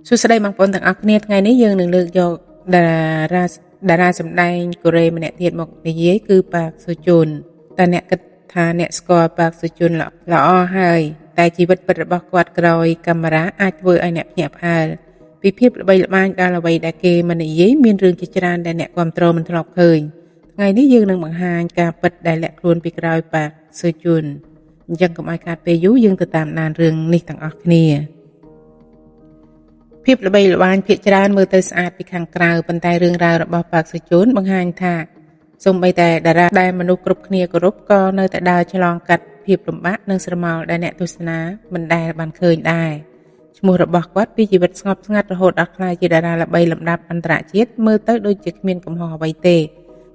សួស្តីបងប្អូនទាំងអស់គ្នាថ្ងៃនេះយើងនឹងលើកយកតារាតារាសម្ដែងកូរ៉េម្នាក់ទៀតមកនិយាយគឺប៉ាកសូជុនតើអ្នកគិតថាអ្នកស្គាល់ប៉ាកសូជុនល្អហើយតែជីវិតពិតរបស់គាត់ក្រោយកាមេរ៉ាអាចធ្វើឲ្យអ្នកភ្ញាក់ផ្អើលពីភាពល្បីល្បាញដល់អ្វីដែលគេមិននិយាយមានរឿងជាច្រើនដែលអ្នកគាំទ្រមិនធ្លាប់ឃើញថ្ងៃនេះយើងនឹងបង្ហាញការពិតដែលលាក់ខ្លួនពីក្រោយប៉ាកសូជុនអញ្ចឹងកុំឲ្យខាតពេលយូរយើងទៅតាមដានរឿងនេះទាំងអស់គ្នាភាពល្បីល្បាញភាគច្រើនមើលទៅស្អាតពីខាងក្រៅប៉ុន្តែរឿងរ៉ាវរបស់ប៉ាកសូជុនបង្ហាញថាសូម្បីតែតារាដែលមនុស្សគ្រប់គ្នាគោរពក៏នៅតែដើរឆ្លងកាត់ភាពលំបាកនិងស្រមោលដែលអ្នកទស្សនាមិនដែលបានឃើញដែរឈ្មោះរបស់គាត់ពីជីវិតស្ងប់ស្ងាត់រហូតដល់ក្លាយជាតារាល្បីលំដាប់អន្តរជាតិមើលទៅដូចជាគ្មានកំហុសអ្វីទេ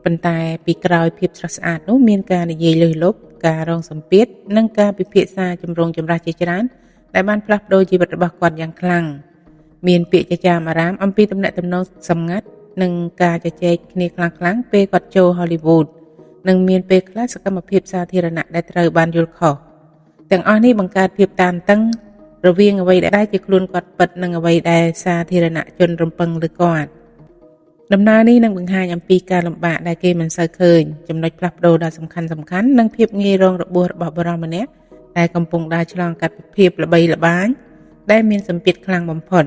ប៉ុន្តែពីក្រោយភាពស្រស់ស្អាតនោះមានការនិយាយលើសលប់ការរងសម្ពាធនិងការពិភាក្សាចម្រូងចម្រាសជាច្រើនដែលបានផ្លាស់ប្ដូរជីវិតរបស់គាត់យ៉ាងខ្លាំងមានពាក្យចចាមអារាមអំពីទំនាក់ទំនងសម្ងាត់និងការជជែកគ្នាខ្លាំងៗពេលគាត់ចូល Hollywood និងមានពេលខ្លះសកម្មភាពសាធារណៈដែលត្រូវបានយល់ខុសទាំងអស់នេះបង្កើតភាពតានតឹងរវាងអ្វីដែលជាខ្លួនគាត់ពិតនិងអ្វីដែលសាធារណជនរំពឹងលើគាត់ដំណើរនេះនឹងបង្ហាញអំពីការលំបាកដែលគេមិនសូវឃើញចំណុចផ្លាស់ប្ដូរដ៏សំខាន់ៗនិងភាពងាយរងរបួសរបស់បុរសម្នាក់ដែលកំពុងដើរឆ្លងកាត់ភាពល្បីល្បាញដែលមានសម្ពាធខ្លាំងបំផុត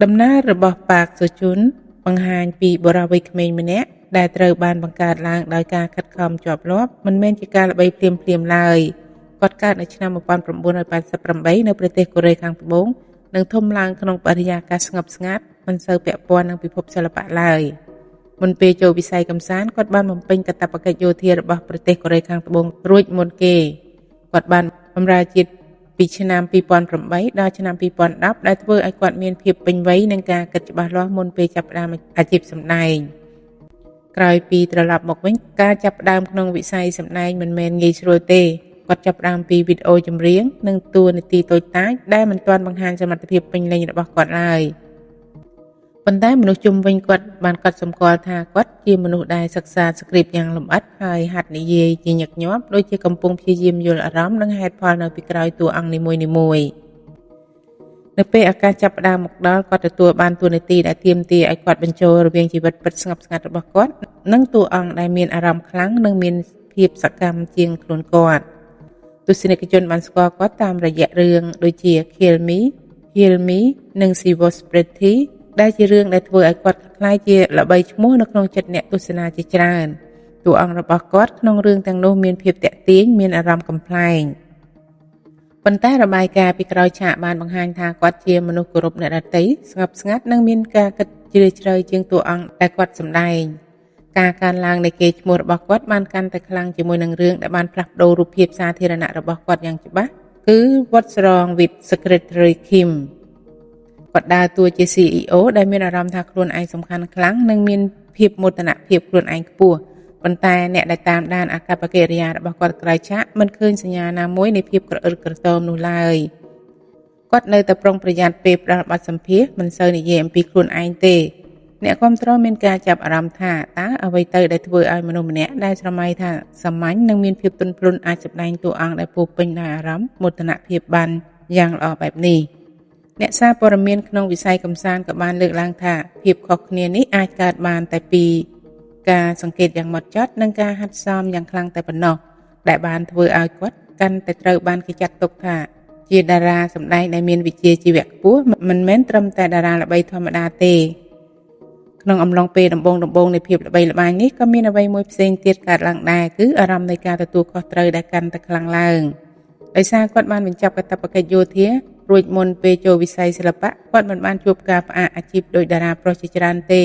ដំណើររបស់ប៉ាកសូជុនបង្ហាញពីបុរសវ័យក្មេងម្នាក់ដែលត្រូវបានបង្កើតឡើងដោយការខិតខំជាប់លាប់មិនមែនជាការល្បីភ្លាមៗឡើយគាត់កើតនៅឆ្នាំ1988នៅប្រទេសកូរ៉េខាងត្បូងនិងធំឡើងក្នុងបរិយាកាសស្ងប់ស្ងាត់មិនសូវពាក់ព័ន្ធនឹងពិភពសិល្បៈឡើយមុនពេលចូលវិស័យកម្សាន្តគាត់បានបំពេញកាតព្វកិច្ចយោធារបស់ប្រទេសកូរ៉េខាងត្បូងរួចមុនគេគាត់បានបម្រើជាតិពីឆ្នាំ2008ដល់ឆ្នាំ2010ដែលធ្វើឲ្យគាត់មានភាពពេញវ័យនិងការគិតច្បាស់លាស់មុនពេលចាប់ផ្ដើមអាជីពសម្ដែងក្រោយពីត្រឡប់មកវិញការចាប់ផ្ដើមក្នុងវិស័យសម្ដែងមិនមែនងាយស្រួលទេគាត់ចាប់ផ្ដើមពីវីដេអូចម្រៀងនិងតួនាទីតូចតាចដែលមិនទាន់បង្ហាញសមត្ថភាពពេញលេញរបស់គាត់ឡើយប៉ុន្តែមនុស្សជុំវិញគាត់បានកត់សម្គាល់ថាគាត់ជាមនុស្សដែលសិក្សាស្គ្រីបយ៉ាងលម្អិតហើយហាត់និយាយជាញឹកញាប់ដូចជាកំពុងព្យាយាមយល់អារម្មណ៍និងហេតុផលនៅពីក្រោយតួអង្គនីមួយៗនៅពេលឱកាសចាប់ផ្ដើមមកដល់គាត់ទទួលបានតួនាទីដែលទាមទារឲ្យគាត់បញ្ចូលរវាងជីវិតពិតស្ងប់ស្ងាត់របស់គាត់និងតួអង្គដែលមានអារម្មណ៍ខ្លាំងនិងមានភាពសកម្មជាងខ្លួនគាត់ទស្សនិកជនបានស្គាល់គាត់តាមរយៈរឿងដូចជា Kill Me, Heal Me និង She Was Pretty ដែលជារឿងដែលធ្វើឲ្យគាត់ក្លាយជាល្បីឈ្មោះនៅក្នុងចិត្តអ្នកទស្សនាជាច្រើនតួអង្គរបស់គាត់ក្នុងរឿងទាំងនោះមានភាពទាក់ទាញមានអារម្មណ៍កំប្លែងប៉ុន្តែរបាយការណ៍ពីក្រោយឆាកបានបង្ហាញថាគាត់ជាមនុស្សគោរពអ្នកដទៃស្ងប់ស្ងាត់និងមានការគិតជ្រាលជ្រៅជាងតួអង្គដែលគាត់សម្ដែងការកើនឡើងនៃកេរ្តិ៍ឈ្មោះរបស់គាត់បានកាន់តែខ្លាំងជាមួយនឹងរឿងដែលបានផ្លាស់ប្ដូររូបភាពសាធារណៈរបស់គាត់យ៉ាងច្បាស់គឺ What's Wrong with Secretary Kim គាត់ដើរតួជា CEO ដែលមានអារម្មណ៍ថាខ្លួនឯងសំខាន់ខ្លាំងនិងមានភាពមោទនភាពខ្លួនឯងខ្ពស់ប៉ុន្តែអ្នកដែលតាមដានអាកប្បកិរិយារបស់គាត់ក្រោយឆាកមិនឃើញសញ្ញាណាមួយនៃភាពក្រអឺតក្រទមនោះឡើយគាត់នៅតែប្រុងប្រយ័ត្នពេលផ្ដល់បទសម្ភាសន៍មិនសូវនិយាយអំពីខ្លួនឯងទេអ្នកគាំទ្រមានការចាប់អារម្មណ៍ថាតើអ្វីទៅដែលធ្វើឲ្យមនុស្សម្នាក់ដែលស្រមៃថាសាមញ្ញនិងមានភាពទន់ភ្លន់អាចសម្ដែងតួអង្គដែលពោពេញដោយអារម្មណ៍មោទនភាពបានយ៉ាងល្អបែបនេះអ្នកសារព័ត៌មានក្នុងវិស័យកម្សាន្តក៏បានលើកឡើងថាភាពខុសគ្នានេះអាចកើតបានតែពីការសង្កេតយ៉ាងម៉ត់ចត់និងការហាត់សមយ៉ាងខ្លាំងតែប៉ុណ្ណោះដែលបានធ្វើឲ្យគាត់កាន់តែត្រូវបានគេចាត់ទុកថាជាតារាសម្ដែងដែលមានវិជ្ជាជីវៈខ្ពស់មិនមែនត្រឹមតែតារាល្បីធម្មតាទេក្នុងអំឡុងពេលដំបូងៗនៃភាពល្បីល្បាញនេះក៏មានអ្វីមួយផ្សេងទៀតកើតឡើងដែរគឺអារម្មណ៍នៃការទទួលខុសត្រូវដែលកាន់តែខ្លាំងឡើងដោយសារគាត់បានបញ្ចប់កាតព្វកិច្ចយោធារួចមុនពេលចូលវិស័យសិល្បៈគាត់មិនបានជួបការផ្អាកអាជីពដោយតារាប្រុសជាច្រើនទេ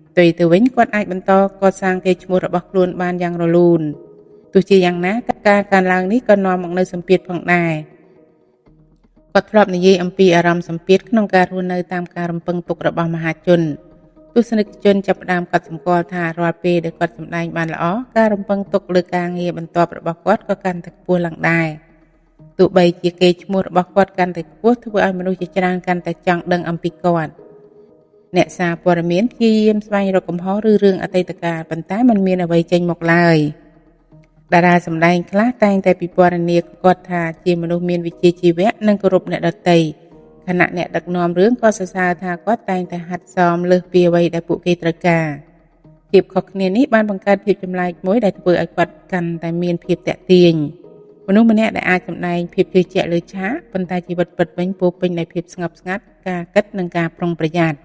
ផ្ទុយទៅវិញគាត់អាចបន្តកសាងកេរ្តិ៍ឈ្មោះរបស់ខ្លួនបានយ៉ាងរលូនទោះជាយ៉ាងណាការកើនឡើងនេះក៏នាំមកនូវសម្ពាធផងដែរគាត់ធ្លាប់និយាយអំពីអារម្មណ៍សម្ពាធក្នុងការរស់នៅតាមការរំពឹងទុករបស់មហាជនទស្សនិកជនចាប់ផ្ដើមកត់សម្គាល់ថារាល់ពេលដែលគាត់សម្ដែងបានល្អការរំពឹងទុកលើការងារបន្ទាប់របស់គាត់ក៏កាន់តែខ្ពស់ឡើងដែរទោះបីជាកេរ្តិ៍ឈ្មោះរបស់គាត់កាន់តែខ្ពស់ធ្វើឲ្យមនុស្សជាច្រើនកាន់តែចង់ដឹងអំពីគាត់អ្នកសារព័ត៌មានព្យាយាមស្វែងរកកំហុសឬរឿងអតីតកាលប៉ុន្តែមិនមានអ្វីចេញមកឡើយតារាសម្ដែងខ្លះតែងតែពិពណ៌នាគាត់ថាជាមនុស្សមានវិជ្ជាជីវៈនិងគោរពអ្នកដទៃ ខ ខណៈអ្នកដឹកនាំរឿងក៏សរសើរថាគាត់តែងតែហាត់សមលើសពីអ្វីដែលពួកគេត្រូវការភាពខុសគ្នានេះបានបង្កើតភាពចម្លែកមួយដែលធ្វើឲ្យគាត់កាន់តែមានភាពទាក់ទាញមនុស្សម្នាក់ដែលអាចសម្ដែងភាពជឿជាក់លើឆាកប៉ុន្តែជីវិតពិតវិញពោរពេញដោយភាពស្ងប់ស្ងាត់ការគិតនិងការប្រុងប្រយ័ត្ន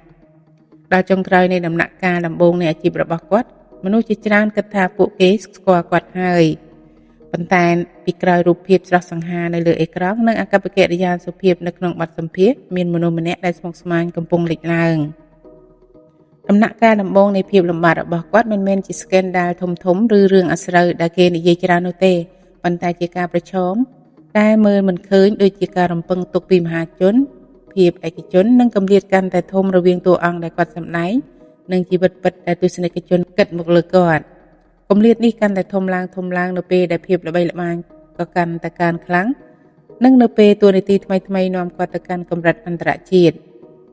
ដល់ចុងក្រោយនៃដំណាក់កាលដំបូងនៃអាជីពរបស់គាត់មនុស្សជាច្រើនគិតថាពួកគេស្គាល់គាត់ហើយប៉ុន្តែពីក្រោយរូបភាពស្រស់សង្ហានៅលើអេក្រង់និងអាកប្បកិរិយាសុភាពនៅក្នុងបទសម្ភាសន៍មានមនុស្សម្នាក់ដែលស្មុគស្មាញកំពុងលេចឡើងដំណាក់កាលដំបូងនៃភាពលំបាករបស់គាត់មិនមែនជា scandal ធំៗឬរឿងអាស្រូវដែលគេនិយាយច្រើននោះទេប៉ុន្តែជាការប្រឈមតែមើលមិនឃើញដូចជាការរំពឹងទុកពីមហាជនភាពឯកជននិងគម្លាតកាន់តែធំរវាងតួអង្គដែលគាត់សម្ដែងនិងជីវិតពិតដែលទស្សនិកជនគិតមកលើគាត់គម្លាតនេះកាន់តែធំឡើងធំឡើងនៅពេលដែលភាពល្បីល្បាញក៏កាន់តែកើនខ្លាំងនិងនៅពេលតួនាទីថ្មីៗនាំគាត់ទៅកាន់កម្រិតអន្តរជាតិ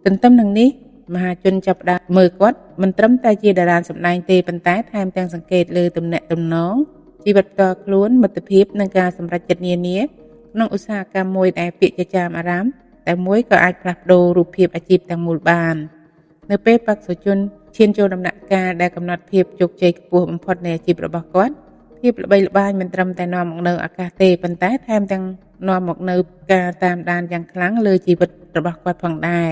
ទន្ទឹមនឹងនេះមហាជនចាប់ផ្ដើមមើលគាត់មិនត្រឹមតែជាតារាសម្ដែងទេប៉ុន្តែថែមទាំងសង្កេតលើទំនាក់ទំនងជីវិតផ្ទាល់ខ្លួនមិត្តភាពនិងការសម្រេចចិត្តនានាក្នុងឧស្សាហកម្មមួយដែលពាក្យចចាមអារ៉ាមតែមួយក៏អាចផ្លាស់ប្ដូររូបភាពអាជីពទាំងមូលបាននៅពេលប៉ាក់សូជុនឈានចូលដំណាក់កាលដែលកំណត់ភាពជោគជ័យខ្ពស់បំផុតនៃអាជីពរបស់គាត់ភាពល្បីល្បាញមិនត្រឹមតែនាំមកនូវឱកាសទេប៉ុន្តែថែមទាំងនាំមកនូវការតាមដានយ៉ាងខ្លាំងលើជីវិតរបស់គាត់ផងដែរ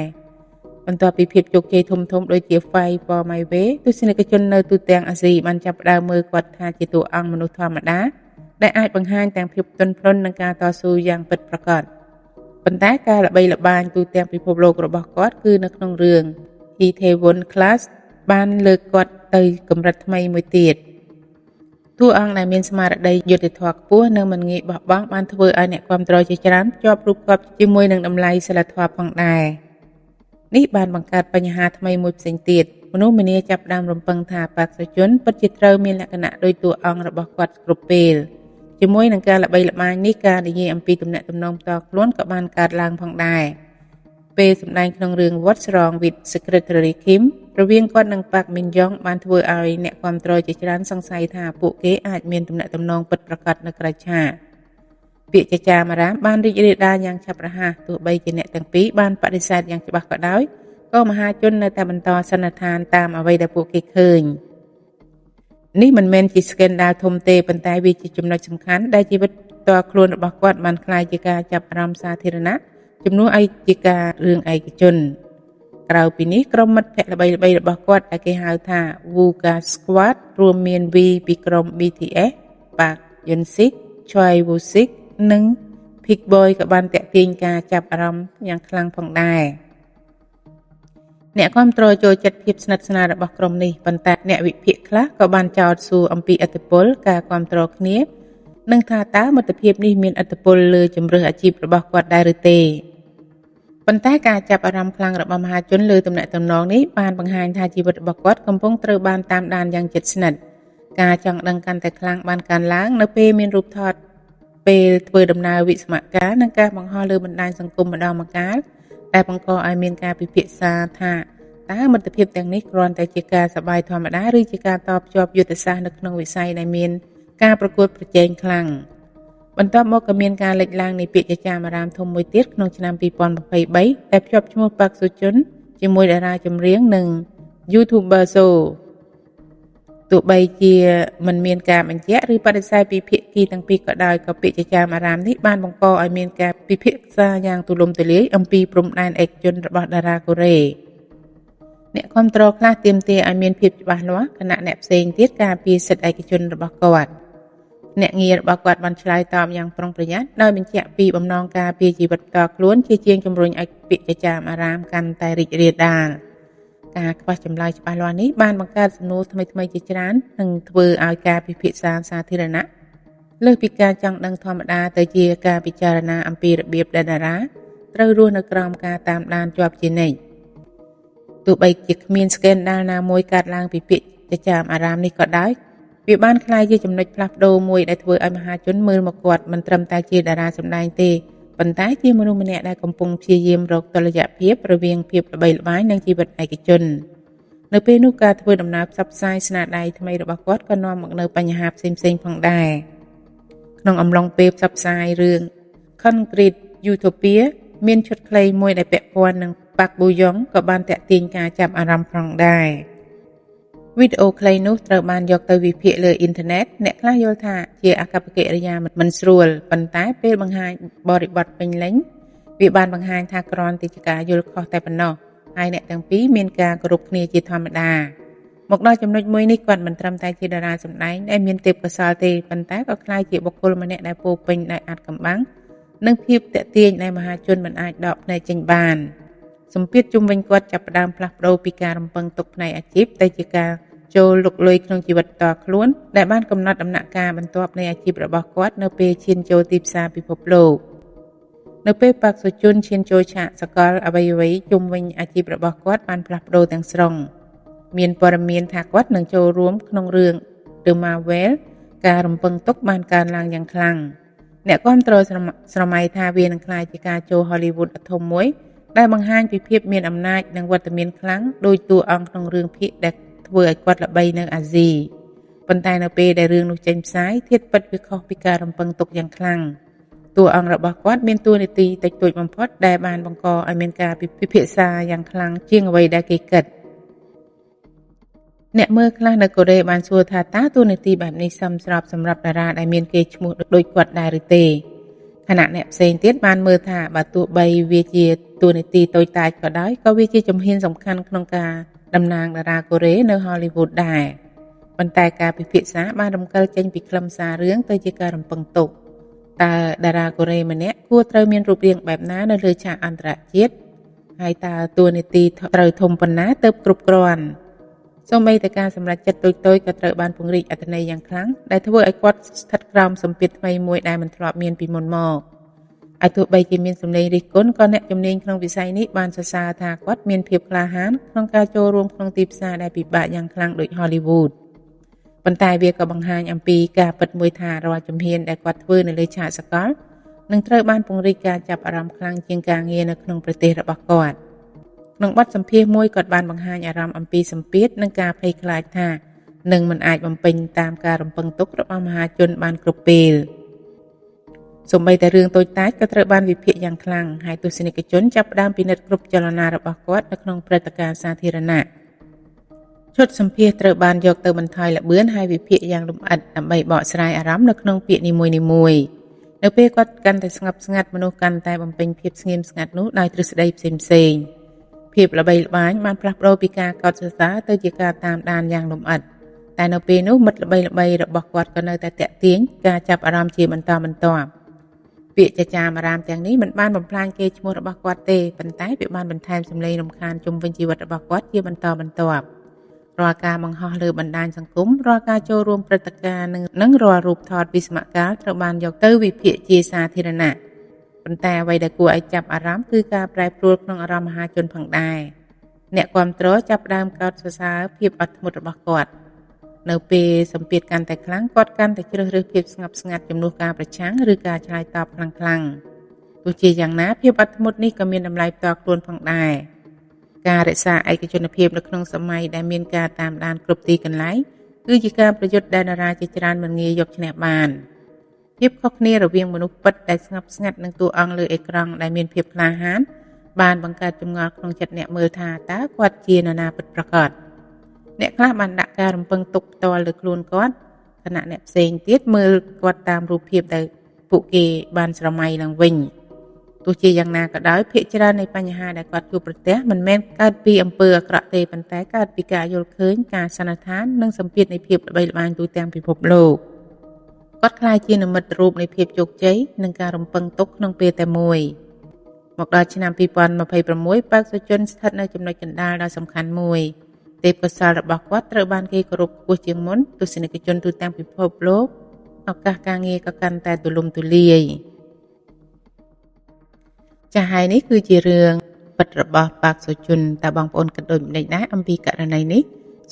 បន្ទាប់ពីភាពជោគជ័យធំៗដូចជា Fight for My Way ទស្សនិកជននៅទូទាំងអាស៊ីបានចាប់ផ្ដើមមើលគាត់ថាជាតួអង្គមនុស្សធម្មតាដែលអាចបង្ហាញទាំងភាពទន់ភ្លន់និងការតស៊ូយ៉ាងពិតប្រាកដប៉ុន្តែការល្បីល្បាញទូទាំងពិភពលោករបស់គាត់គឺនៅក្នុងរឿង Itaewon Class បានលើកគាត់ទៅកម្រិតថ្មីមួយទៀតតួអង្គដែលមានស្មារតីយុត្តិធម៌ខ្ពស់និងមិនងាយបោះបង់បានធ្វើឲ្យអ្នកគាំទ្រជាច្រើនភ្ជាប់រូបគាត់ជាមួយនឹងតម្លៃសីលធម៌ផងដែរនេះបានបង្កើតបញ្ហាថ្មីមួយផ្សេងទៀតមនុស្សម្នាចាប់ផ្ដើមរំពឹងថាប៉ាក់សូជុនពិតជាត្រូវមានលក្ខណៈដូចតួអង្គរបស់គាត់គ្រប់ពេលជាមួយនឹងការល្បីល្បាញនេះការនិយាយអំពីទំនាក់ទំនងផ្ទាល់ខ្លួនក៏បានកើតឡើងផងដែរពេលសម្ដែងក្នុងរឿង What's Wrong with Secretary Kim រវាងគាត់និងប៉ាក់មីនយ៉ុងបានធ្វើឲ្យអ្នកគាំទ្រជាច្រើនសង្ស័យថាពួកគេអាចមានទំនាក់ទំនងពិតប្រាកដនៅក្រៅឆាកពាក្យចចាមអារាមបានរីករាលដាលយ៉ាងឆាប់រហ័សទោះបីជាអ្នកទាំងពីរបានបដិសេធយ៉ាងច្បាស់ក៏ដោយក៏មហាជននៅតែបន្តសន្និដ្ឋានតាមអ្វីដែលពួកគេឃើញនេះមិនមែនជា scandal ធំទេប៉ុន្តែវាជាចំណុចសំខាន់ដែលជីវិតផ្ទាល់ខ្លួនរបស់គាត់បានក្លាយជាការចាប់អារម្មណ៍សាធារណៈជំនួសឲ្យជាការរឿងឯកជនក្រៅពីនេះក្រុមមិត្តភក្តិល្បីៗរបស់គាត់ដែលគេហៅថា Wooga Squad រួមមាន V ពីក្រុម BTS ប៉ាក់យុនស៊ីក Choi Woo Sik និង Big Boy ក៏បានទាក់ទាញការចាប់អារម្មណ៍យ៉ាងខ្លាំងផងដែរអ្នកគាំទ្រចូលចិត្តភាពស្និទ្ធស្នាលរបស់ក្រុមនេះប៉ុន្តែអ្នកវិភាគខ្លះក៏បានចោទសួរអំពីឥទ្ធិពលការគាំទ្រគ្នានិងថាតើមិត្តភាពនេះមានឥទ្ធិពលលើជម្រើសអាជីពរបស់គាត់ដែរឬទេប៉ុន្តែការចាប់អារម្មណ៍ខ្លាំងរបស់មហាជនលើទំនាក់ទំនងនេះបានបង្ហាញថាជីវិតរបស់គាត់កំពុងត្រូវបានតាមដានយ៉ាងជិតស្និទ្ធការចង់ដឹងកាន់តែខ្លាំងបានកើនឡើងនៅពេលមានរូបថតពេលធ្វើដំណើរវិស្មកាលនិងការបង្ហោះលើបណ្ដាញសង្គមម្ដងម្កាលដែលបង្កឲ្យមានការពិភាក្សាថាតើមិត្តភាពទាំងនេះគ្រាន់តែជាការសប្បាយធម្មតាឬជាការតភ្ជាប់យុទ្ធសាស្ត្រនៅក្នុងវិស័យដែលមានការប្រកួតប្រជែងខ្លាំងបន្ទាប់មកក៏មានការលេចឡើងនៃពាក្យចចាមអារាមធំមួយទៀតក្នុងឆ្នាំ2023ដែលភ្ជាប់ឈ្មោះប៉ាក់សូជុនជាមួយតារាចម្រៀងនិង YouTuber សូទោះបីជាមិនមានការបញ្ជាក់ឬបដិសេធពីភាគីទាំងពីរក៏ដោយក៏ពាក្យចចាមអារាមនេះបានបង្កឲ្យមានការពិភាក្សាយ៉ាងទូលំទូលាយអំពីព្រំដែនឯកជនរបស់តារាកូរ៉េអ្នកគាំទ្រខ្លះទាមទារឲ្យមានភាពច្បាស់លាស់ខណៈអ្នកផ្សេងទៀតការពារសិទ្ធិឯកជនរបស់គាត់អ្នកងាររបស់គាត់បានឆ្លើយតបយ៉ាងប្រុងប្រយ័ត្នដោយបញ្ជាក់ពីបំណងការពារជីវិតផ្ទាល់ខ្លួនជាជាងជំរុញឲ្យពាក្យចចាមអារាមកាន់តែរីករាលដាលការខ្វះចម្លើយច្បាស់លាស់នេះបានបង្កើតសំណួរថ្មីៗជាច្រើននិងធ្វើឲ្យការពិភាក្សាសាធារណៈលើសពីការចង់ដឹងធម្មតាទៅជាការពិចារណាអំពីរបៀបដែលតារាត្រូវរស់នៅក្រោមការតាមដានជាប់ជានិច្ចទោះបីជាគ្មាន scandal ណាមួយកើតឡើងពីពាក្យចចាមអារាមនេះក៏ដោយវាបានក្លាយជាចំណុចផ្លាស់ប្ដូរមួយដែលធ្វើឲ្យមហាជនមើលមកគាត់មិនត្រឹមតែជាតារាសម្ដែងទេប៉ុន្តែជាមនុស្សម្នាក់ដែលកំពុងព្យាយាមរកតុល្យភាពរវាងភាពល្បីល្បាញនិងជីវិតឯកជននៅពេលនោះការធ្វើដំណើរផ្សព្វផ្សាយស្នាដៃថ្មីរបស់គាត់ក៏នាំមកនូវបញ្ហាផ្សេងៗផងដែរក្នុងអំឡុងពេលផ្សព្វផ្សាយរឿង Concrete Utopia មានឈុតខ្លីមួយដែលពាក់ព័ន្ធនឹងប៉ាក់ប៊ូយ៉ុងក៏បានទាក់ទាញការចាប់អារម្មណ៍ផងដែរវីដេអូខ្លីនោះត្រូវបានយកទៅវិភាគលើអ៊ីនធឺណិតអ្នកខ្លះយល់ថាជាអាកប្បកិរិយាមិនស្រួលប៉ុន្តែពេលបង្ហាញបរិបទពេញលេញវាបានបង្ហាញថាគ្រាន់តែជាការយល់ខុសតែប៉ុណ្ណោះហើយអ្នកទាំងពីរមានការគោរពគ្នាជាធម្មតាមកដល់ចំណុចមួយនេះគាត់មិនត្រឹមតែជាតារាសម្ដែងដែលមានទេពកោសល្យទេប៉ុន្តែក៏ក្លាយជាបុគ្គលម្នាក់ដែលពោពេញដោយអាថ៌កំបាំងនិងភាពទាក់ទាញដែលមហាជនមិនអាចដកភ្នែកចេញបានសម្ពាធជុំវិញគាត់ចាប់ផ្ដើមផ្លាស់ប្ដូរពីការរំពឹងទុកផ្នែកអាជីពទៅជាការចូលលុកលុយក្នុងជីវិតផ្ទាល់ខ្លួនដែលបានកំណត់ដំណាក់កាលបន្ទាប់នៃអាជីពរបស់គាត់នៅពេលឈានចូលទីផ្សារពិភពលោកនៅពេលប៉ាក់សូជុនឈានចូលឆាកសកលអ្វីៗជុំវិញអាជីពរបស់គាត់បានផ្លាស់ប្ដូរទាំងស្រុងមានព័ត៌មានថាគាត់នឹងចូលរួមក្នុងរឿង The Marvel ការរំពឹងទុកបានកើនឡើងយ៉ាងខ្លាំងអ្នកគាំទ្រស្រមៃថាវានឹងក្លាយជាការចូល Hollywood ដ៏ធំមួយដែលបង្ហាញពីភាពមានអំណាចនិងវត្តមានខ្លាំងដោយតួអង្គក្នុងរឿងភាគដែលធ្វើឲ្យគាត់ល្បីនៅអាស៊ីប៉ុន្តែនៅពេលដែលរឿងនោះចេញផ្សាយធាតុពិតវាខុសពីការរំពឹងទុកយ៉ាងខ្លាំងតួអង្គរបស់គាត់មានតួនាទីតិចតួចបំផុតដែលបានបង្កឲ្យមានការពិភាក្សាយ៉ាងខ្លាំងជាងអ្វីដែលគេគិតអ្នកមើលខ្លះនៅកូរ៉េបានសួរថាតើតួនាទីបែបនេះសមស្របសម្រាប់តារាដែលមានកេរ្តិ៍ឈ្មោះដូចគាត់ដែរឬទេខណៈអ្នកផ្សេងទៀតបានមើលថាបើទោះបីវាជាតួនាទីតូចតាចក៏ដោយក៏វាជាជំហានសំខាន់ក្នុងការតំណាងតារាកូរ៉េនៅ Hollywood ដែរប៉ុន្តែការពិភាក្សាបានរំកិលចេញពីខ្លឹមសាររឿងទៅជាការរំពឹងទុកតើតារាកូរ៉េម្នាក់គួរត្រូវមានរូបរាងបែបណានៅលើឆាកអន្តរជាតិហើយតើតួនាទីត្រូវធំប៉ុណ្ណាទើបគ្រប់គ្រាន់សូម្បីតែការសម្រេចចិត្តតូចៗក៏ត្រូវបានពង្រីកអត្ថន័យយ៉ាងខ្លាំងដែលធ្វើឲ្យគាត់ស្ថិតក្រោមសម្ពាធថ្មីមួយដែលមិនធ្លាប់មានពីមុនមកហើយទោះបីជាមានសម្លេងរិះគន់ក៏អ្នកជំនាញក្នុងវិស័យនេះបានសរសើរថាគាត់មានភាពក្លាហានក្នុងការចូលរួមក្នុងទីផ្សារដែលពិបាកយ៉ាងខ្លាំងដូច Hollywood ប៉ុន្តែវាក៏បង្ហាញអំពីការពិតមួយថារាល់ជំហានដែលគាត់ធ្វើនៅលើឆាកសកលនឹងត្រូវបានពង្រីកការចាប់អារម្មណ៍ខ្លាំងជាងការងារនៅក្នុងប្រទេសរបស់គាត់ក្នុងបទសម្ភាសន៍មួយគាត់បានបង្ហាញអារម្មណ៍អំពីសម្ពាធនិងការភ័យខ្លាចថានឹងមិនអាចបំពេញតាមការរំពឹងទុករបស់មហាជនបានគ្រប់ពេលសូម្បីតែរឿងតូចតាចក៏ត្រូវបានវិភាគយ៉ាងខ្លាំងហើយទស្សនិកជនចាប់ផ្ដើមពិនិត្យគ្រប់ចលនារបស់គាត់នៅក្នុងព្រឹត្តិការណ៍សាធារណៈឈុតសម្ភាសន៍ត្រូវបានយកទៅបន្ថយល្បឿនហើយវិភាគយ៉ាងលម្អិតដើម្បីបកស្រាយអារម្មណ៍នៅក្នុងពាក្យនីមួយៗនៅពេលគាត់កាន់តែស្ងប់ស្ងាត់មនុស្សកាន់តែបំពេញភាពស្ងៀមស្ងាត់នោះដោយទ្រឹស្ដីផ្សេងៗភាពល្បីល្បាញបានផ្លាស់ប្ដូរពីការកោតសរសើរទៅជាការតាមដានយ៉ាងលម្អិតតែនៅពេលនោះមិត្តល្បីៗរបស់គាត់ក៏នៅតែទាក់ទាញការចាប់អារម្មណ៍ជាបន្តបន្ទាប់ពាក្យចចាមអារាមទាំងនេះមិនបានបំផ្លាញកេរ្តិ៍ឈ្មោះរបស់គាត់ទេប៉ុន្តែវាបានបន្ថែមសម្លេងរំខានជុំវិញជីវិតរបស់គាត់ជាបន្តបន្ទាប់រាល់ការបង្ហោះលើបណ្ដាញសង្គមរាល់ការចូលរួមព្រឹត្តិការណ៍និងរាល់រូបថតវិស្មកាលត្រូវបានយកទៅវិភាគជាសាធារណៈប៉ុន្តែអ្វីដែលគួរឲ្យចាប់អារម្មណ៍គឺការប្រែប្រួលក្នុងអារម្មណ៍មហាជនផងដែរអ្នកគាំទ្រចាប់ផ្ដើមកោតសរសើរភាពអត់ធ្មត់របស់គាត់នៅពេលសម្ពាធកាន់តែខ្លាំងគាត់កាន់តែជ្រើសរើសភាពស្ងប់ស្ងាត់ជំនួសការប្រឆាំងឬការឆ្លើយតបខ្លាំងៗទោះជាយ៉ាងណាភាពអត់ធ្មត់នេះក៏មានតម្លៃផ្ទាល់ខ្លួនផងដែរការរក្សាឯកជនភាពនៅក្នុងសម័យដែលមានការតាមដានគ្រប់ទីកន្លែងគឺជាការប្រយុទ្ធដែលតារាជាច្រើនមិនងាយយកឈ្នះបានភាពខុសគ្នារវាងមនុស្សពិតដែលស្ងប់ស្ងាត់និងតួអង្គលើអេក្រង់ដែលមានភាពក្លាហានបានបង្កើតចម្ងល់ក្នុងចិត្តអ្នកមើលថាតើគាត់ជានរណាពិតប្រាកដអ្នកខ្លះបានដាក់ការរំពឹងទុកផ្ទាល់លើខ្លួនគាត់ខណៈអ្នកផ្សេងទៀតមើលគាត់តាមរូបភាពដែលពួកគេបានស្រមៃឡើងវិញទោះជាយ៉ាងណាក៏ដោយភាគច្រើននៃបញ្ហាដែលគាត់ជួបប្រទះមិនមែនកើតពីអំពើអាក្រក់ទេប៉ុន្តែកើតពីការយល់ឃើញការសន្និដ្ឋាននិងសម្ពាធនៃភាពល្បីល្បាញទូទាំងពិភពលោកគាត់ក្លាយជានិមិត្តរូបនៃភាពជោគជ័យនិងការរំពឹងទុកក្នុងពេលតែមួយមកដល់ឆ្នាំ2026ប៉ាក់សូជុនស្ថិតនៅចំណុចកណ្ដាលដ៏សំខាន់មួយទេពកោសល្យរបស់គាត់ត្រូវបានគេគោរពខ្ពស់ជាងមុនទស្សនិកជនទូទាំងពិភពលោកឱកាសការងារក៏កាន់តែទូលំទូលាយចាស់ហើយនេះគឺជារឿងពិតរបស់ប៉ាក់សូជុនតើបងប្អូនគិតដូចម្តេចដែរអំពីករណីនេះ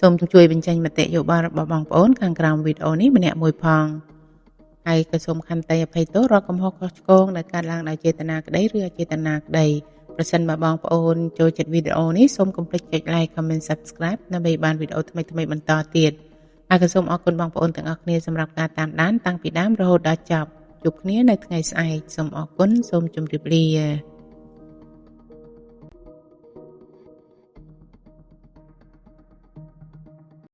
សូមជួយបញ្ចេញមតិយោបល់របស់បងប្អូនខាងក្រោមវីដេអូនេះម្នាក់មួយផងហើយក៏សូមខន្តីអភ័យទោសរាល់កំហុសខុសឆ្គងដែលកើតឡើងដោយចេតនាក្តីឬអចេតនាក្តីប្រសិនបើបងប្អូនចូលចិត្តវីដេអូនេះសូមកុំភ្លេចចុច Like Comment Subscribe ដើម្បីបានវីដេអូថ្មីៗបន្តទៀតហើយក៏សូមអរគុណបងប្អូនទាំងអស់គ្នាសម្រាប់ការតាមដានតាំងពីដើមរហូតដល់ចប់ជួបគ្នានៅថ្ងៃស្អែកសូមអរគុណសូមជម្រាបលា